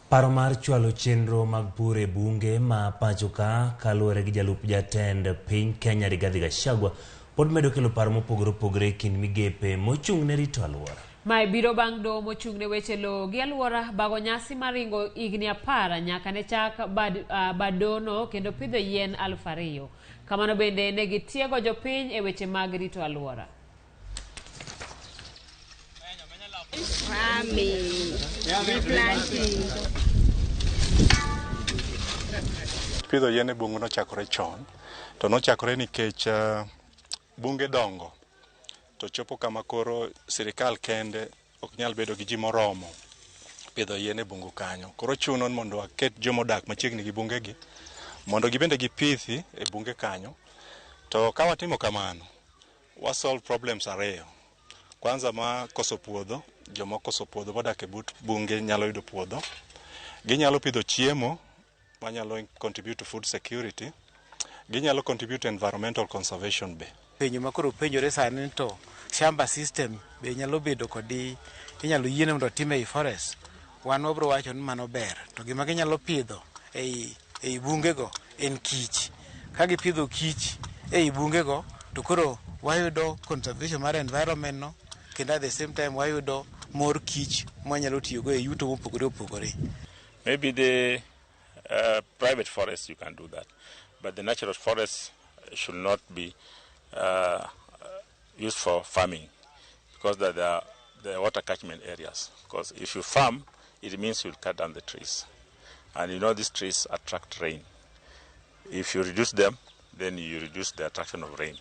Paro mar chwalo chenro mag pur e bunge ma pacho ka kaluwore gi jalup jatend piny Kenya Rigathi Gachagua pod medo kelo paro mopogore opogore e kind migepe mochung' ne rito alwora. Mae biro bang' doho mochung' ne weche lowo gi alwora bago nyasi mar ringo higni 10 nyaka ne chak bad dohono kendo pidho yien 2000. Kamano bende ne gitiego jopiny e weche mag rito alwora. Farming, planting. Pidho yien e bungu nochakore chon, to nochakore nikech bunge dongo to chopo kama koro sirikal kende ok nyal bedo gi ji moromo pidho yien e bungu kanyo. Koro chuno ni mondo waket joma odak machiegni gi bungegi mondo gibende gipithi e bunge kanyo. To ka watimo kamano, wa solve problems ariyo. Kwanza ma koso puodho, joma okoso puodho modak e but bunge nyalo yudo puodho. Ginyalo pidho chiemo manyalo contribute to food security. Ginyalo contribute to environmental conservation be. Penjo ma koro penjore sani ni to shamba system be nyalo bedo kodi inyalo yiene mondo otim ei forest. Wan wabro wacho ni mano ber. To gima ginyalo pidho ei bungego en kich. Ka gipidho kich ei bungego to koro wayudo conservation mar environment no kendo at the same time wayudo mor kich mwanyalo tiyogo e yuto mopogore opogore. Maybe the private forests you can do that, but the natural forests should not be used for farming because they are the water catchment areas. Because if you farm, it means you'll cut down the trees. And you know these trees attract rain. If you reduce them, then you reduce the attraction of rain.